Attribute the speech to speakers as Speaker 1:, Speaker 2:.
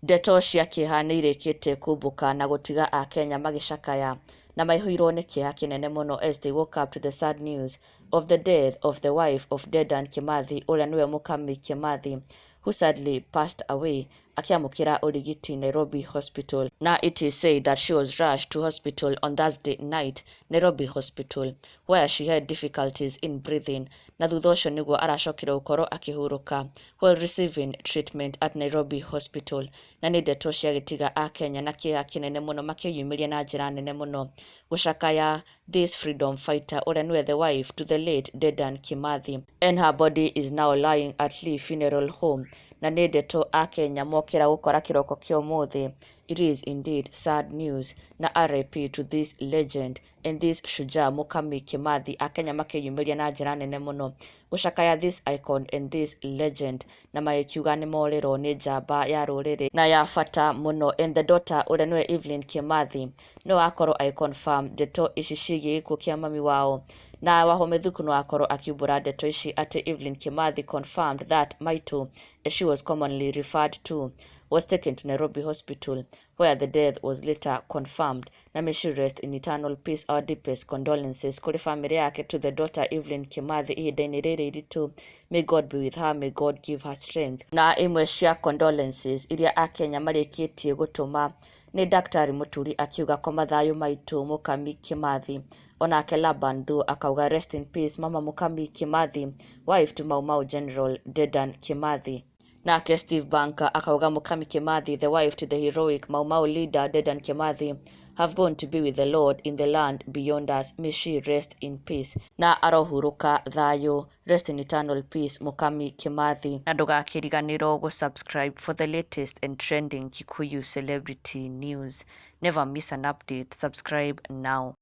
Speaker 1: Ndeto cia kĩeha nĩirĩkĩtie kumbũka na gũtiga akenya magĩcakaya na maihũirwo nĩ kĩeha kĩnene mũno as they woke up to the sad news of the death of the wife of Dedan Kimathi, ũrĩa nĩwe Mũkami Kimathi, who sadly passed away akĩamũkĩra ũrigiti Nairobi Hospital. Na it is said that she was rushed to hospital on Thursday night, Nairobi Hospital, where she had difficulties in breathing, na thutha ũcio nĩguo aracokire gũkorwo akĩhurũka while receiving treatment at Nairobi Hospital. Na nĩ ndeto ciagĩtiga akenya na kĩeha kĩnene mũno, makĩyumĩria na njĩra nene mũno gũcakaya this freedom fighter, ũrĩa nĩwe the wife to the late Dedan Kimathi, and her body is now lying at Lee Funeral Home. Na nĩ ndeto akenya mokĩra gũkora kĩroko kĩa ũmũthĩ. It is indeed sad news, na RIP to this legend and this shujaa, Mũkami Kimathi. Akenya makĩyumĩria na njĩra nene mũno gũcakaya this icon and this legend, na magĩkiuga nĩ morĩrwo nĩ njamba ya rũrĩrĩ na ya bata mũno. And the daughter, ũrĩa nĩwe Evelyn Kimathi, nĩwe wakorwo agĩconfirm ndeto ici ciĩgiĩ gĩkuũ kĩa mami wao. Na Wahome Thuku no akorwo akiumbũra ndeto ici atĩ Evelyn Kimathi confirmed that Maitũ, as she was commonly referred to, was taken to Nairobi Hospital, where the death was later confirmed. Na may she rest in eternal peace. Our deepest condolences kũrĩ family yake, to the daughter Evelyn Kimathi, ihinda-inĩ rĩrĩ iritũ. May God be with her, may God give her strength. Na imwe cia condolences iria akenya marĩkĩtie gũtũma nĩ Daktari Mũturi akiuga, "Koma thayũ maitũ Mũkami Kimathi." Onake Laban Thu akauga, "Rest in peace, Mama Mũkami Kimathi, wife to Mau Mau General Dedan Kimathi." Nake Steve Banker akauga, "Mukami Kimathi, the wife to the heroic Mau Mau leader Dedan Kimathi, have gone to be with the Lord in the land beyond us. May she rest in peace." Na arohurũka thayũ. Rest in eternal peace, Mukami Kimathi. Na ndũgakĩriganĩrwo gũ-subscribe for the latest and trending Kikuyu celebrity news. Never miss an update. Subscribe now.